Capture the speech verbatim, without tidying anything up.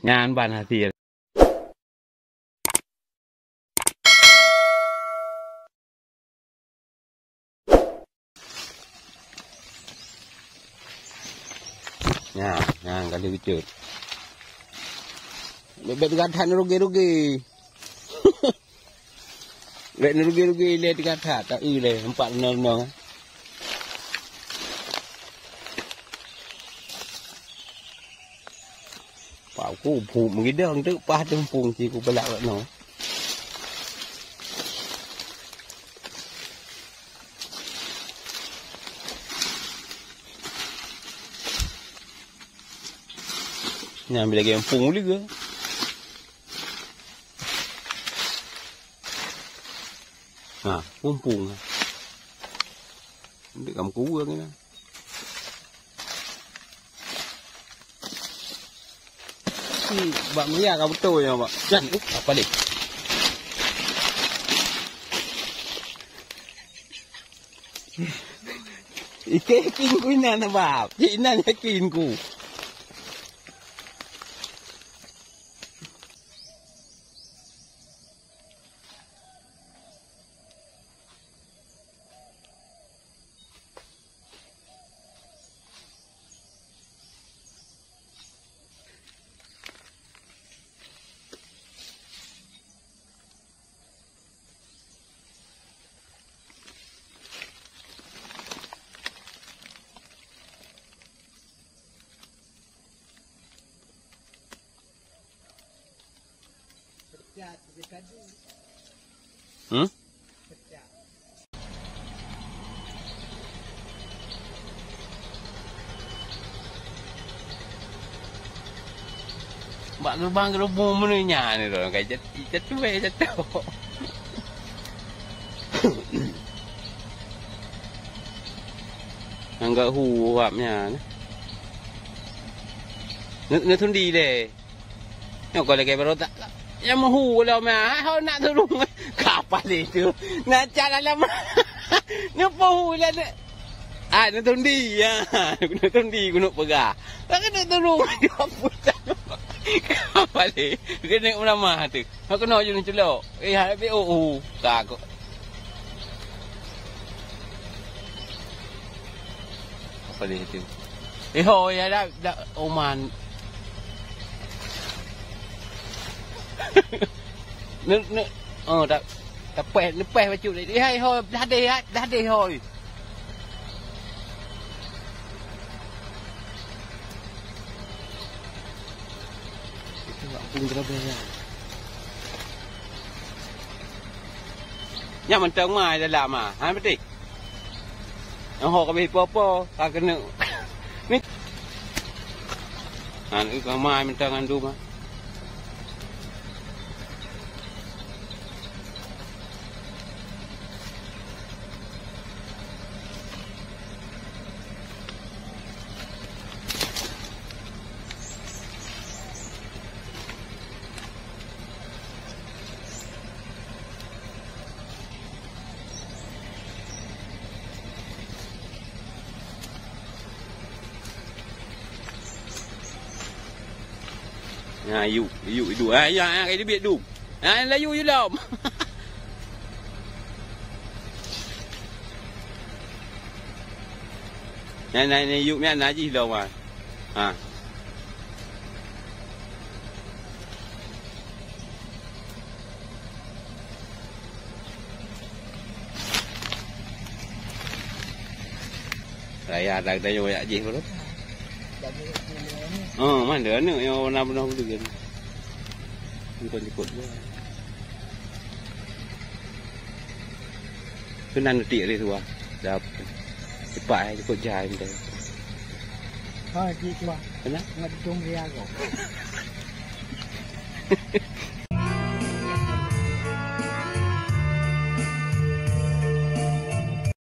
Nyan ban hasil. Nyan, nyan kali keucut. Bèk-bèk teugadat rugi-rugi. Bèk rugi-rugi lé teugadat, ta eu lé empat nol nol. Pak ku pu meugidong tu pah tu pung si ku pelak wak no. Nyan bila lagi pung lé ke. Ha, pung-pung. Ndeuk kamoe kuweueng nyan. Bak mulia ka beutôi nyoe, Bak. Jan, uh, apa lé? Ike yakin ku inan, Bab. Cik inan yakin ku. Hmm? Bak geubang geureubu meunyoe nyan ni lôn, ka jat-, jatuh, eh, jatuh. Anggap hu uap nyan. Neu-, neutundi lé. Nyoe kon lagèe baroe tak, nyang meuhu lom nyan, hai ho nak tulông. Ka paléh tu. Na cat dalam. Neupeuhu lé, ne-, ah, neutundi, ya. Neutundi keuneuk peugah. Ka keuneuk tulông. Ka paléh. Keuneuk meuramah tu. Ka keunoe jeuet neuculok. Eh, hai, oh, oh. Ka kok. Apa dia tu? Eh, ho, ya dah, dah, Oman. Ne, ne, oh, dah, dah peh, lepas bacut. Eh, hai, ho, dah deh, hai, dah deh, hoi. Itu nak pun kena bayar. Nyan mantong mai dalam ah. Ha, beutôi. Nyoe ho ka abéh po-po, ka keuneuk. Ni. Ha, ni ka mai mantong mandum ah. Ya, yuk, yuk, yuk. Ah, ya, ya, itu biar dum. Ah, layu yuk lom. Nyan, nyan, nyan, yuk nyan, najih lom, ah. Ha. Raya dah kita nyoe yak jih baru. Oh, mana aneuk yang warna penuh bulu kan? Bukan ikut dia. Keunan neutik lé tuha. Dah cepat, eh, cepat jai minta. Ha, ji tuha. Kena? Ngat dong dia ko.